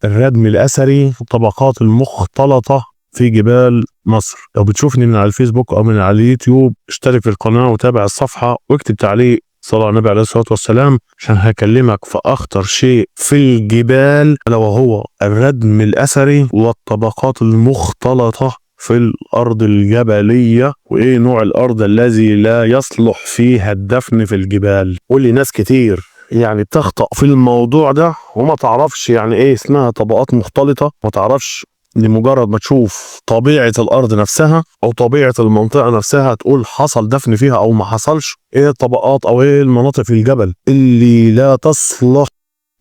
الردم الأثري والطبقات المختلطة في جبال مصر. لو بتشوفني من على الفيسبوك أو من على اليوتيوب اشترك في القناة وتابع الصفحة واكتب تعليق صلى على النبي عليه الصلاة والسلام، عشان هكلمك في أخطر شيء في الجبال ألا وهو الردم الأثري والطبقات المختلطة في الأرض الجبلية، وإيه نوع الأرض الذي لا يصلح فيها الدفن في الجبال. واللي ناس كتير بتخطأ في الموضوع ده وما تعرفش يعني إيه اسمها طبقات مختلطة، ما تعرفش لمجرد ما تشوف طبيعة الأرض نفسها أو طبيعة المنطقة نفسها تقول حصل دفن فيها أو ما حصلش. إيه الطبقات أو إيه المناطق في الجبل اللي لا تصلح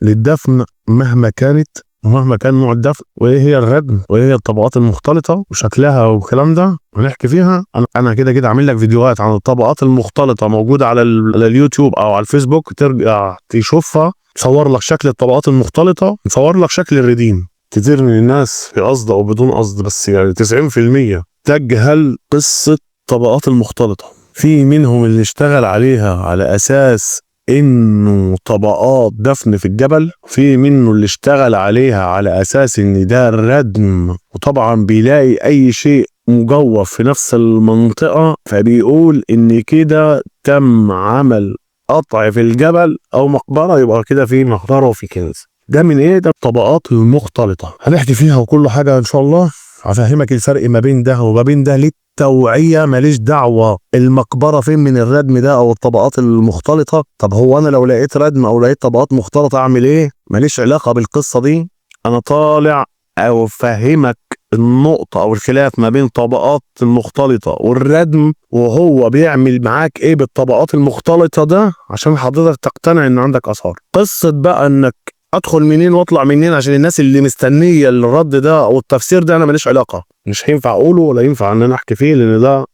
للدفن مهما كانت ومهما كان نوع الدفن، وإيه هي الردم وإيه هي الطبقات المختلطة وشكلها والكلام ده هنحكي فيها. أنا كده كده عامل لك فيديوهات عن الطبقات المختلطة موجودة على اليوتيوب أو على الفيسبوك، ترجع تشوفها، تصور لك شكل الطبقات المختلطة، تصور لك شكل الرديم. كتير من الناس في قصد أو بدون قصد، بس 90% تجهل قصة الطبقات المختلطة. في منهم اللي اشتغل عليها على أساس إنه طبقات دفن في الجبل، في منه اللي اشتغل عليها على أساس إن ده الردم، وطبعا بيلاقي أي شيء مجوف في نفس المنطقة فبيقول إن كده تم عمل قطع في الجبل أو مقبرة، يبقى كده في مقبرة وفي كنز. ده من إيه؟ ده الطبقات المختلطة هنحكي فيها وكل حاجة إن شاء الله. هفهمك الفرق ما بين ده وما بين ده للتوعية، ماليش دعوة المقبرة فين من الردم ده أو الطبقات المختلطة. طب هو أنا لو لقيت ردم أو لقيت طبقات مختلطة أعمل إيه؟ ماليش علاقة بالقصة دي. أنا طالع أو أفهمك النقطة أو الخلاف ما بين طبقات المختلطة والردم، وهو بيعمل معاك إيه بالطبقات المختلطة ده، عشان حضرتك تقتنع إن عندك آثار. قصة بقى إنك أدخل منين وأطلع منين عشان الناس اللي مستنية الرد ده أو التفسير ده، أنا ماليش علاقة، مش هينفع أقوله ولا ينفع إن أنا أحكي فيه، لأن ده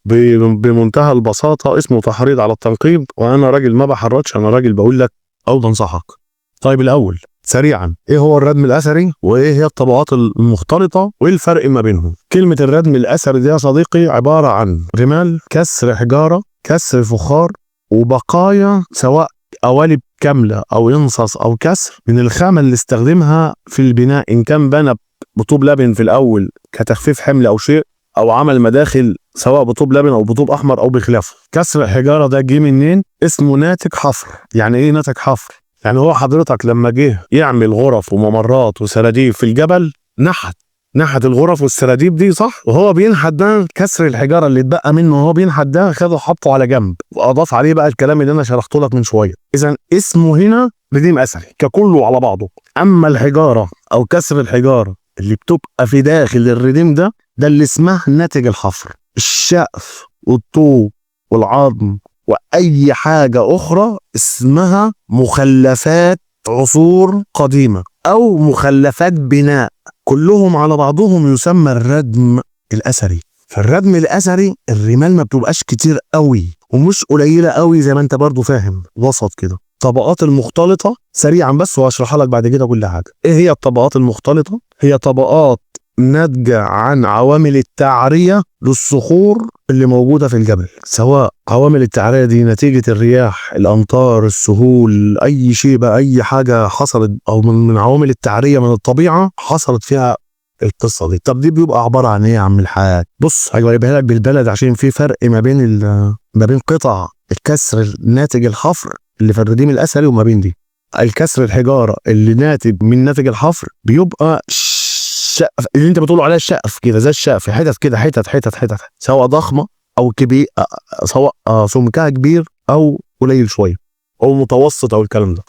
بمنتهى البساطة اسمه تحريض على التنقيب، وأنا راجل ما بحرضش، أنا راجل بقول لك أو بنصحك. طيب الأول سريعا، إيه هو الردم الأثري وإيه هي الطبقات المختلطة وإيه الفرق ما بينهم؟ كلمة الردم الأثري دي يا صديقي عبارة عن رمال، كسر حجارة، كسر فخار، وبقايا سواء قوالب كاملة أو ينصص أو كسر من الخامة اللي استخدمها في البناء، إن كان بنى بطوب لبن في الأول كتخفيف حمل أو شيء، أو عمل مداخل سواء بطوب لبن أو بطوب أحمر أو بخلافه. كسر الحجارة ده جه منين؟ اسمه ناتج حفر. يعني إيه ناتج حفر؟ يعني هو حضرتك لما جه يعمل غرف وممرات وسراديب في الجبل، نحت الغرف والسراديب دي، صح؟ وهو بينحت ده كسر الحجارة اللي اتبقى منه وهو بينحت ده، خده وحطه على جنب وأضاف عليه بقى الكلام اللي أنا شرحته لك من شوية. إذا اسمه هنا رديم أثري ككله على بعضه. أما الحجارة أو كسر الحجارة اللي بتبقى في داخل الرديم ده، ده اللي اسمه ناتج الحفر. الشقف والطوب والعظم وأي حاجة أخرى اسمها مخلفات عصور قديمة أو مخلفات بناء، كلهم على بعضهم يسمى الردم الأثري. فالردم الأثري الرمال ما بتبقاش كتير قوي ومش قليلة قوي زي ما انت برضو فاهم، وسط كده. الطبقات المختلطة سريعا بس وهشرحها لك بعد كده كل حاجة. ايه هي الطبقات المختلطة؟ هي طبقات ناتجة عن عوامل التعرية للصخور اللي موجودة في الجبل، سواء عوامل التعرية دي نتيجة الرياح، الأمطار، السهول، أي شيء بقى، أي حاجة حصلت أو من عوامل التعرية من الطبيعة حصلت فيها القصة دي. طب دي بيبقى عبارة عن إيه يا عم الحاج؟ بص هجيبها لك بالبلد عشان في فرق ما بين قطع الكسر ناتج الحفر اللي في الرديم الأثري وما بين دي. الكسر الحجارة اللي ناتج من ناتج الحفر بيبقى شقف، اللي انت بتقوله عليها الشقف كده، زي الشقف، حتت كده، حتت حتت حتت، سواء ضخمة أو كبير، سواء سمكها كبير أو قليل شوية أو متوسط أو الكلام ده.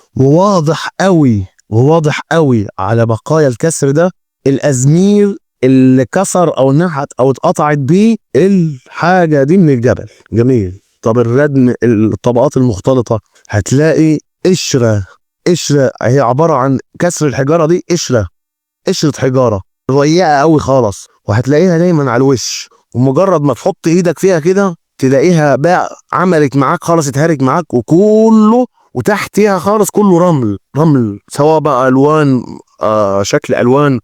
وواضح قوي على بقايا الكسر ده الأزمير اللي كسر أو نحت أو اتقطعت بيه الحاجة دي من الجبل. جميل. طب الردم الطبقات المختلطة هتلاقي قشرة، قشرة هي عبارة عن كسر الحجارة دي، قشرة، قشرة حجارة رقيقة قوي خالص، وهتلاقيها دايما على الوش، ومجرد ما تحط ايدك فيها كده تلاقيها بقى عملت معاك خالص، اتهرت معاك، وكله وتحتيها خالص كله رمل، رمل، سواء بقى الوان، شكل الوان،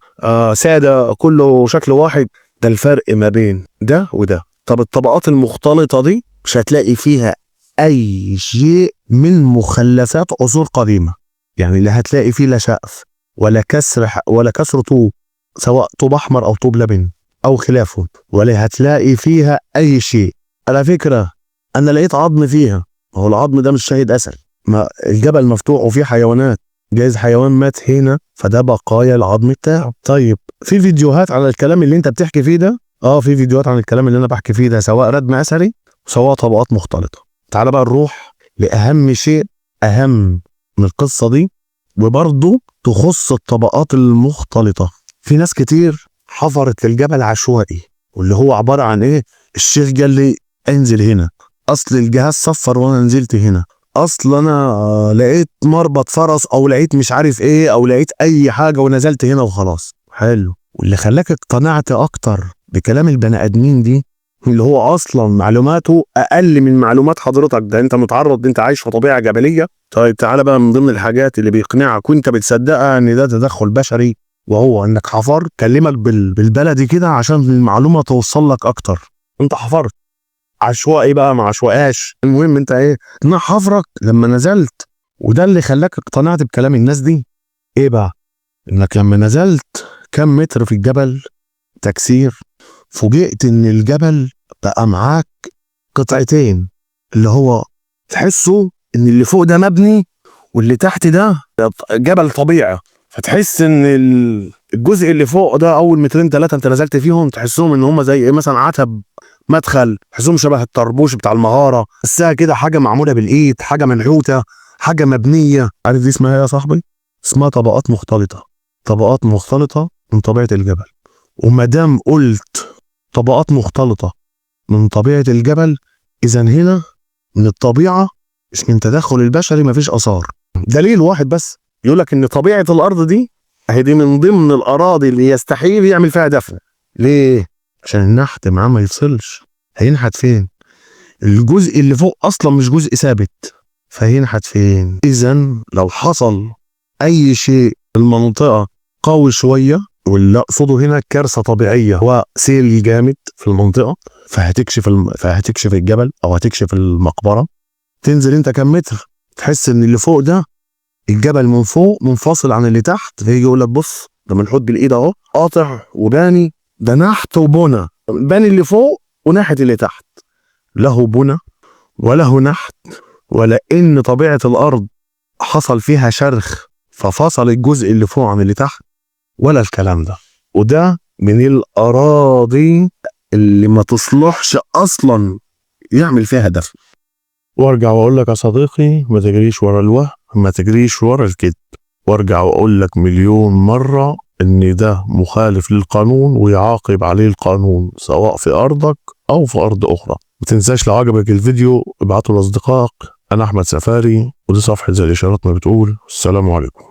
سادة، كله شكل واحد. ده الفرق ما بين ده وده. طب الطبقات المختلطة دي مش هتلاقي فيها اي شيء من مخلفات عصور قديمة، يعني لا هتلاقي فيه لا شقف ولا كسر ولا كسر طوب، سواء طوب احمر او طوب لبن او خلافه، ولا هتلاقي فيها اي شيء. على فكرة انا لقيت عظم فيها، ما هو العظم ده مش شاهد اثري، ما الجبل مفتوح وفيه حيوانات، جايز حيوان مات هنا فده بقايا العظم بتاعه. طيب في فيديوهات على الكلام اللي انت بتحكي فيه ده؟ في فيديوهات عن الكلام اللي انا بحكي فيه ده، سواء ردم اثري وسواء طبقات مختلطة. تعال بقى نروح لاهم شيء، اهم من القصة دي، وبرضه تخص الطبقات المختلطة. في ناس كتير حفرت للجبل عشوائي، واللي هو عبارة عن ايه؟ الشيخ قال لي انزل هنا، اصل الجهاز صفر وانا نزلت هنا، اصل انا لقيت مربط فرس، او لقيت مش عارف ايه، او لقيت اي حاجة ونزلت هنا وخلاص. حلو. واللي خلاك اقتنعت اكتر بكلام البني ادمين دي، اللي هو اصلا معلوماته اقل من معلومات حضرتك، ده انت متعرض، انت عايش في طبيعة جبلية. طيب تعالى بقى من ضمن الحاجات اللي بيقنعك وانت بتصدقها ان ده تدخل بشري، وهو انك حفرت. كلمك بالبلدي كده عشان المعلومة توصل لك اكتر. انت حفرت عشوائي بقى ما عشوائياش، المهم انت ايه اثناء حفرك لما نزلت، وده اللي خلاك اقتنعت بكلام الناس دي، ايه بقى؟ انك لما نزلت كم متر في الجبل تكسير، فوجئت ان الجبل بقى معاك قطعتين، اللي هو تحسه ان اللي فوق ده مبني واللي تحت ده جبل طبيعي، فتحس ان الجزء اللي فوق ده اول مترين ثلاثة انت نزلت فيهم تحسهم ان هم زي ايه مثلا عتب مدخل، تحسهم شبه الطربوش بتاع المغارة، تحسها كده حاجة معمولة بالايد، حاجة منحوته، حاجة مبنية. عارف دي اسمها ايه يا صاحبي؟ اسمها طبقات مختلطة. طبقات مختلطة من طبيعة الجبل. وما دام قلت طبقات مختلطة من طبيعة الجبل، اذا هنا من الطبيعة مش من تدخل البشري، مفيش اثار. دليل واحد بس يقول لك ان طبيعة الارض دي اهي دي من ضمن الاراضي اللي يستحيل يعمل فيها دفن. ليه؟ عشان النحت معاه ما يفصلش. هينحت فين؟ الجزء اللي فوق اصلا مش جزء ثابت، فهينحت فين؟ اذا لو حصل اي شيء في المنطقة قوي شوية، واللي اقصده هنا كارثة طبيعية، هو سيل جامد في المنطقة، فهتكشف الجبل او هتكشف المقبرة. تنزل انت كم متر تحس ان اللي فوق ده الجبل من فوق منفصل عن اللي تحت، فيجي يقول لك بص ده منحوت بالايد اهو، قاطع وباني، ده نحت وبنى، باني اللي فوق وناحية اللي تحت، له بنى وله نحت، ولا ان طبيعة الارض حصل فيها شرخ ففصل الجزء اللي فوق عن اللي تحت ولا الكلام ده. وده من الاراضي اللي ما تصلحش اصلا يعمل فيها دفن. وارجع واقول لك يا صديقي، ما تجريش ورا الوهم، ما تجريش ورا الكذب. وارجع واقول لك مليون مرة ان ده مخالف للقانون ويعاقب عليه القانون، سواء في ارضك او في ارض اخرى. ما تنساش لو عجبك الفيديو ابعته لاصدقائك. انا احمد سفاري، ودي صفحة زي الاشارات ما بتقول. السلام عليكم.